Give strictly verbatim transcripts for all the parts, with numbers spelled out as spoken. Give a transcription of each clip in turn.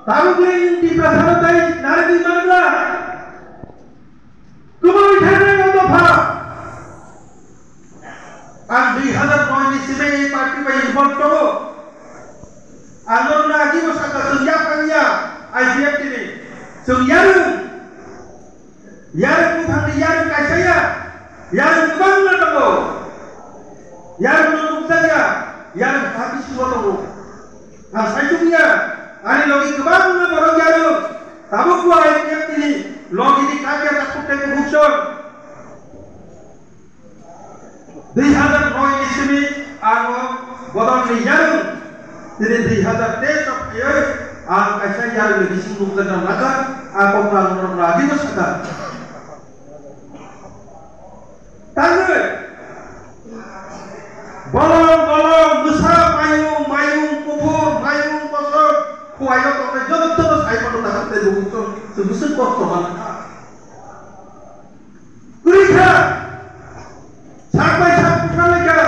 Tabuk le nwng Tiprasano tai narigwi manbla. Kwbangwi thangnai o dopha. Ang dui hazar noi ni simi ei party bai involved tongo. Ang norokno ajibo sakha, chwng yaphang ya I P F T ni. Chwng yarwng. Yarwng buphangni yarwng kaisa ya, yarwng kwbangma tongo. Yarwngno nukjakya, yarwng ha bisingo tongo. Ang saichung ya, ani logi kwbangma borok yarwng. Tabukbo I P F T ni logini kanya takhuk tei bukhuk song. Dui hazar noi ni simi ang o bodolni yarwng, tini dui hazar teis o phaiwi ang kaisa yarwngni bising nukjakna nangkha, a kokno ang norokno ajibo sakha. Tangwi bolong bolong bwsa mayung mayung kuphur mayung kosok khuaio tongnai jotono sai mano nangkha tei bo chwng chwng bwswk kosto mankha. Kwrwi kha. Sak bai sak bwkha lai kha.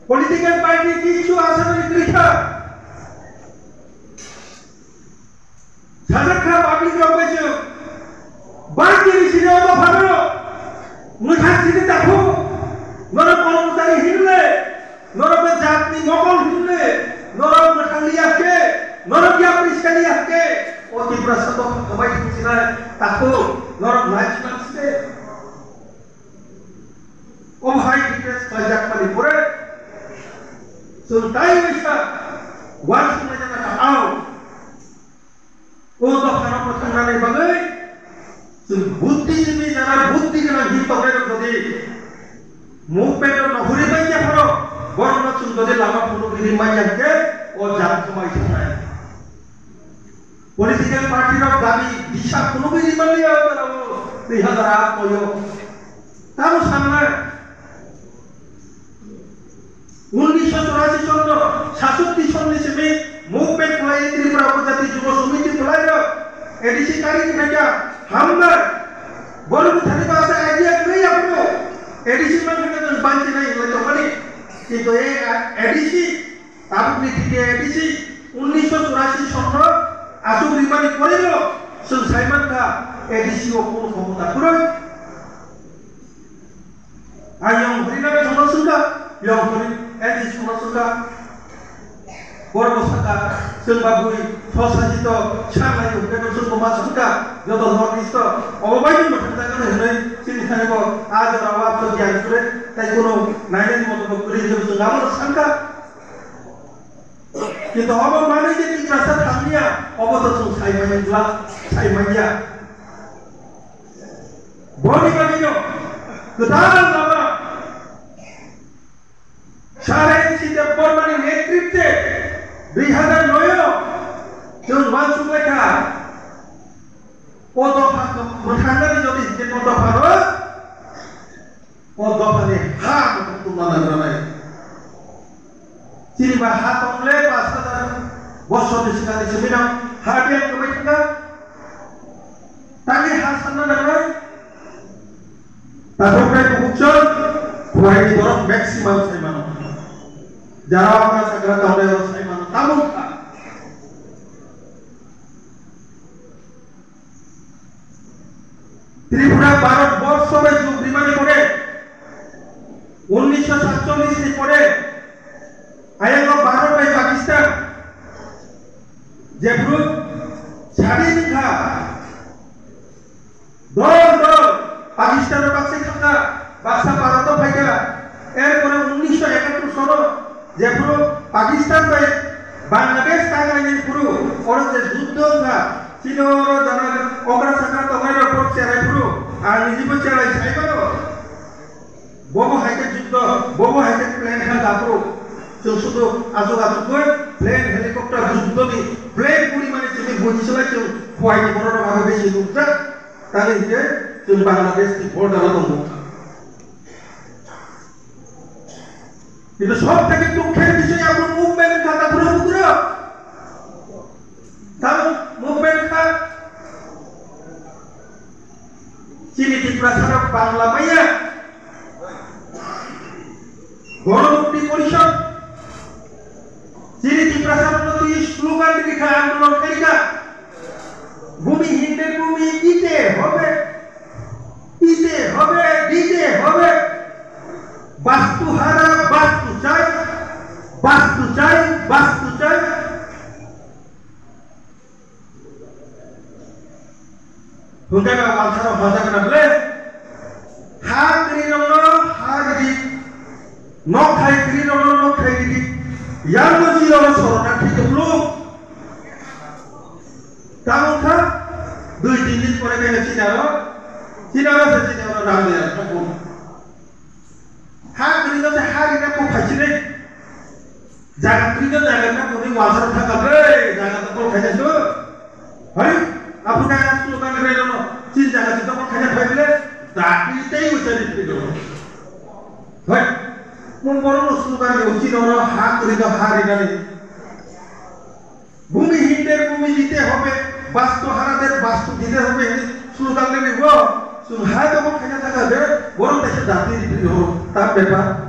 Political party kichu asabari kwrwi kha. Sajak kha public rok bai se. Bai kiri sini obo phano. Mwthang sini takhu. Norok kormchari hinle. Norok be jatni mokol hinle, norok mwthang liya khe, norok yapri se liya khe, o Tiprasa dopha kwbai thangsinai takhuk, norok nai sinang se. Obo hai request khlaijak mani pore, chwng tai waisa, uansuknai jana ka ao. O dophano mwthangnani bagwi chwng buddhijibi jara buddhi gwnang hin tongnai rok jodi movement no nohori manya phano borokno chwng jodi lama phunugwi ri manya hwnkhe o jat kwmai thangnai. Political party rok dabi disa phunugwi ri manliya o jora o dui hazar aat noi o. Tamo sanna Unnisho churasi sonno, sasatti sonni simi movement khlai Tripura Upajati Jubo Samiti khlai rok, A D C kari khaika, hamdar, bono buthani basa idea kwrwi aphuru, A D C man khaika jwng banchi nai hinlai tongmani, kintu e A D C, tabukni thike A D C, unnisho churasi sonno, asuk rimani porelo, chwng sai mankha, A D C o kunu khomota kwrwi. Ang yong hori na songno sungka, yong hori, eh, di songno sungka. Borok saka, sung bagwi, thosajito, sanglai, bebak sung koma sungka, joto North East o, obo bai ni mothang jaga ni hwnwi, chini thani bo, a jora o, a jora o, giyan sure, tai kuno, nainani moto bo kwrwi, jebo sung abo sangka. Kintu obo manwi je Tiprasa thangya, obo to chwng sai manya, sai manya. Boni bagwino kwtal lama Sir N C Debbarmani netritwe dui hazar noi o chwng uansuk lai kha. O dopha mwthangnani jodi je o dopha rw, o dophani ha tongna nangranai. Chini ba ha tongle pash hajar bosor ni swkang ni simi no ha biyang kwbai thangkha. Tangwi ha sanna nangnai. Takhuk nai kubukchwng khuaini borok maximum sai mano. Jara wngkha sakra tongnai rok sai mano. Tamo wngkha. Tripura Bharat borso bai jug rimani pore, unnisho satchollish ni pore, ayang o Bharat bai Pakistan jephru sadi wngkha, dol dol Pakistan o baksa thangkha, baksa Bharat o phaikha, erpore unnisho ekattor sono jephru Pakistan bai Bangladesh tanglaini phuru oro je juddho wngkha, chini oro jana okra sakra tongnai rok phuru cherai phuru, ang nijibo cherai sai mano. Bobo hai khe juddho, bobo hai khe plan kha da phuru. Chwng sudu achuk achuk khe plane helicopter juddho ni plane puri mani chini buji salai chwng khuai ni borok rok abo besi nukjak. Tani hwnkhe chwng Bangladesh ni border o tongo. Kintu sob theke dukher bishoy abo movement kha ta phuru bukro. Tamo movement kha chini Tiprasa rok Bangla maya. Ganamukti Porishod, chini Tiprasa rokno twi slogan rikha, andolon khaikha. Bhumi hinde bhumi dite hobe, dite hobe, dite hobe. Bastu hara, bastu chai, bastu chai, bastu chai. Hwnkhe ba walsarok hojak na ble. Ha kwrwi rokno ha ridi. Nok thai kwrwi rokno nok thai ridi. Yang no chiro no sorona thik tonglo. Tamo kha dui tin din pore khe chini aro, chini aro se chini aro ram de aro thakbo. Ha kwrwi no se ha rina ko phaisine. Jaga kwrwi no jaga na ko ni walsarok thaka bre, jaga to kol khaina su. Hari, abu ka slogan re no, chini jaga to kol khaina phai ble, da kwrwi tei ucha ni phai do. Hai, mun boro no slogan ni uchi no ha kwrwi no ha rina ni. Bhumi hinde bhumi dite hobe, bastu harader bastu dite hobe hini slogan le nibo. Sung hai to khaina thaka de, borom dese dati dite ho, ta pepa.